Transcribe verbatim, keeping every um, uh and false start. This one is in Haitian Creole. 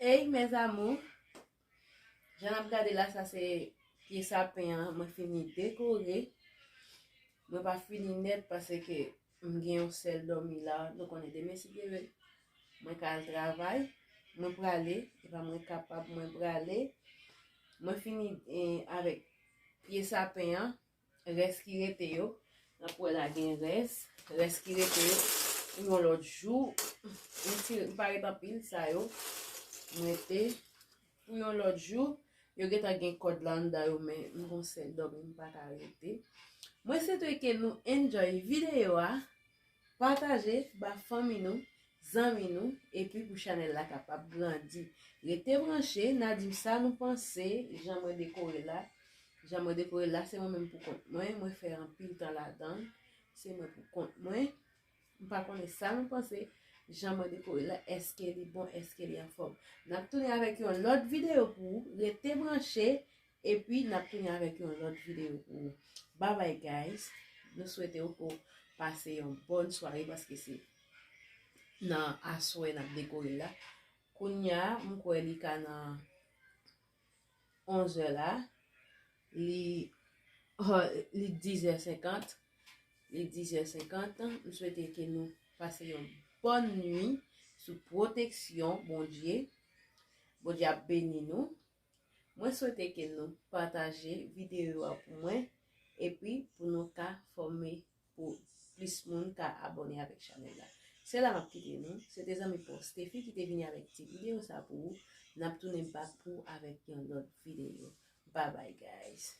Hey mes amours, jan n ap gade la, sa se pye sapen an, mwen fini dekore. Mwen pa fini nèt paske m gen yon sèl dòmi la. Nou konnen demen si Dye vle, mwen ka al travay. Mwen prale, e pa mwen kapab, mwen prale. Mwen fini eh, avèk pye sapen an. Rès ki rete yo, n ap wè la gen rès. Rès ki rete yo, pou yon lòt jou. M tire, m pa ret anpil sa yo. M rete pou yon lòt jou. Yo gentan gen kòd la anndan yo, men m gon sèl dòmi, m pa ka rete. Mwen swete ke nou enjoy videyo a. Pataje ba fanmi nou, zanmi nou, epi pou chanèl la kapab grandi. Rete branche, n a di m sa nou panse, jan mwen dekore la. Jan mwen dekore la, se mwen menm pou kont mwen, mwen fè anpil tan ladan. Se mwen pou kont mwen. M pa konnen sa nou panse, jan mwen dekore la, èske li bon, èske li anfòm. N ap tounen avèk yon lòt videyo pou ou. Rete branche, epi n ap tounen avèk yon lòt videyo pou ou. Bye bye guys. Nou swete ou pou pase yon bòn sware paske se nan aswè n ap dekore la. Kounye a, m kwè li ka nan onzè la. Li, oh, li dizè senkant. Li dizè senkant. M swete ke nou pase yon bòn nwi sou pwoteksyon Bondye. Bondye ap beni nou. Mwen swete ke nou pataje videyo a pou mwen epi pou nou ka fòme pou plis moun ka abòne avèk chanèl la. Se la m ap kite nou. Se te zanmi pa w Steffi ki te vini avèk ti videyo sa pou ou. N ap tounen back pou avèk yon lòt videyo. Bye bye guys.